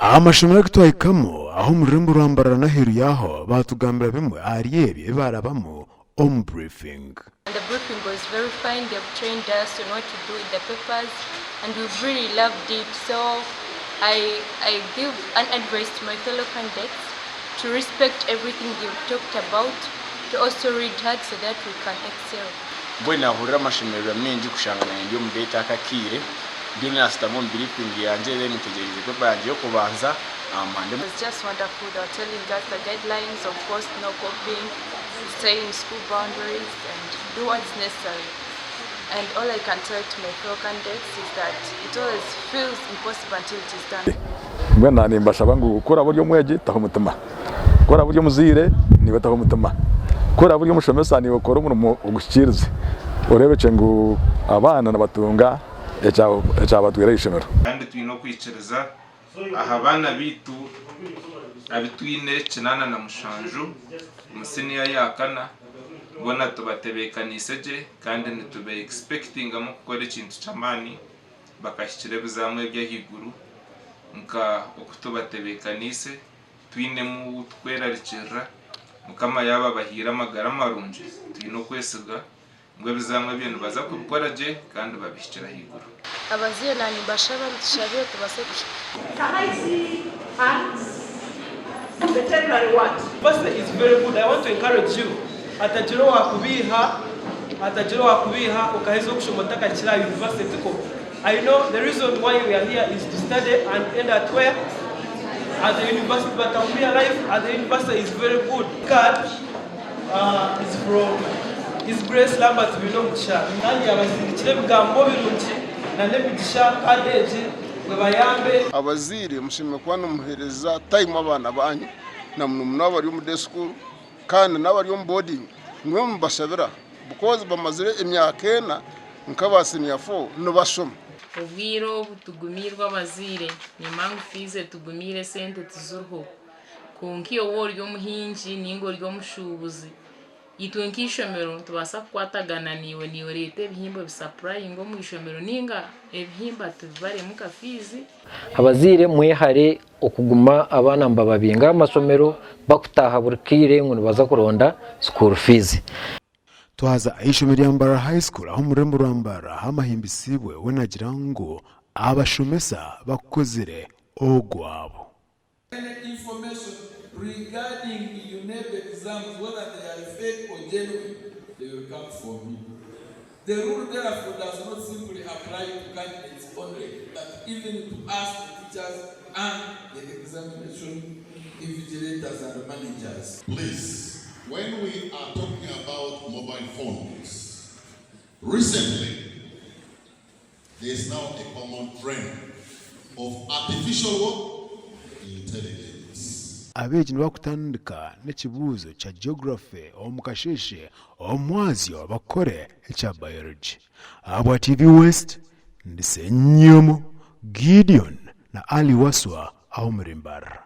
Aha mashomero agu twahikamu aho omu rurembo rwa Mbarara n'aheeru yaaho baatugambira bimwe ahari ebyo ebi baarabamu omu briefing. The briefing was very fine, they've trained us on what to do in the papers and we've really loved it so I, I give an advice to my fellow candidates to respect everything you've talked about, to also read hard so that we can excel. Mbwenu nahurira amashemererwa maingi kushanga nanye ndi omu date aka akaire, ndiyo nasitama omu briefing yangye then ntegyereize paper yangye y'okubanza mpande. It was just wonderful, they were telling us the guidelines of course no copying, stay in school boundaries and do what's necessary. And all I can tell to my fellow candidates is that it always feels impossible until it is done. Mbwenu naaba nimbashaba ngu ku oraabe ori omwegi taho omutima, ku oraabe ori omuzaire naiwe taho omutima, ku oraabe ori omushomesa naiwe kora omurimo oguhikiirize oreebekye ngu abaana nibatunga ekyabatwire aha ishomero. Kandi twine okwikiriza aha baana baitu abu twine 87 omu siniya ya kana, boona tubatebeekaniise gye kandi nituba expectingamu kukora ekintu ky'amaani bakahikira ebizaamu eby'ahaiguru nka oku tubatebeekaniise twinemu tukwerarikirira. Mukama yaaba abahaire amagara marungi twine okwesiga ngu ebizaamu ebyo nibaza kubikora gye kandi babihikire ahaiguru. Abazaire na nimbashaba mutushabire tubaase kuhika. Can I see hands? Veterinary what? University is very good, I want to encourage you hatagira owakubiiha hatagira owakubiiha okaheza okushoma otakahikire aha university tikwo? I know the reason why we are here is to study and end at where? At the university batakubiiha life at the university is very good. Card uh, is from His Grace Lambert Binomugisha kandi yabasindikira ebigambo birungi na n'emigisha card egi ngu ebayambe. Abazaire mushemereire kuba nimuheereza time abaana banyu na muno muno abari omu day school kandi n'abari omu boarding nimwe mubashabira because bamazire emyaka ena nk'aba senior four nibashoma. Obwire obu tugumiirwe abazaire, nimanya ngu fiizi etugumiire esente tiziriho. Kwonka iwe waaba ori omuhingi nainga ori omushuubuzi, itwe nk'eishomero nitubaasa kukwatagana naiwe, naiwe oreete ebihimba obisapurayinge omu ishomero nainga ebihimba tubibaremu nka fiizi. Abazaire mwehare okuguma abaana nibababinga aha mashomero bakutaaha buri kaire ngu nibaza kuronda school fees. Twaza aha ishomero rya Mbarara High School aho omu rurembo rwa Mbarara ahu amahimbisibwe we nagira ngu abashomesa bakozire ogwabo. Any information regarding UNEB exams whether they are fake or genuine they will come for me. The rule therefore does not simply apply to candidates only but even to us the teachers and the examination invigilators and managers. Please, when we are talking about mobile phones, recently there is now a common trend of artificial what? Intelligence. Abeegi nibakutandika n'ekibuuzo kya Geography omu kasheeshe omwazyo bakore ekya Biology. Ahabwa TV West, ndi Ssenyomo Gideon na Ali Wasswa ah'omuri Mbarara.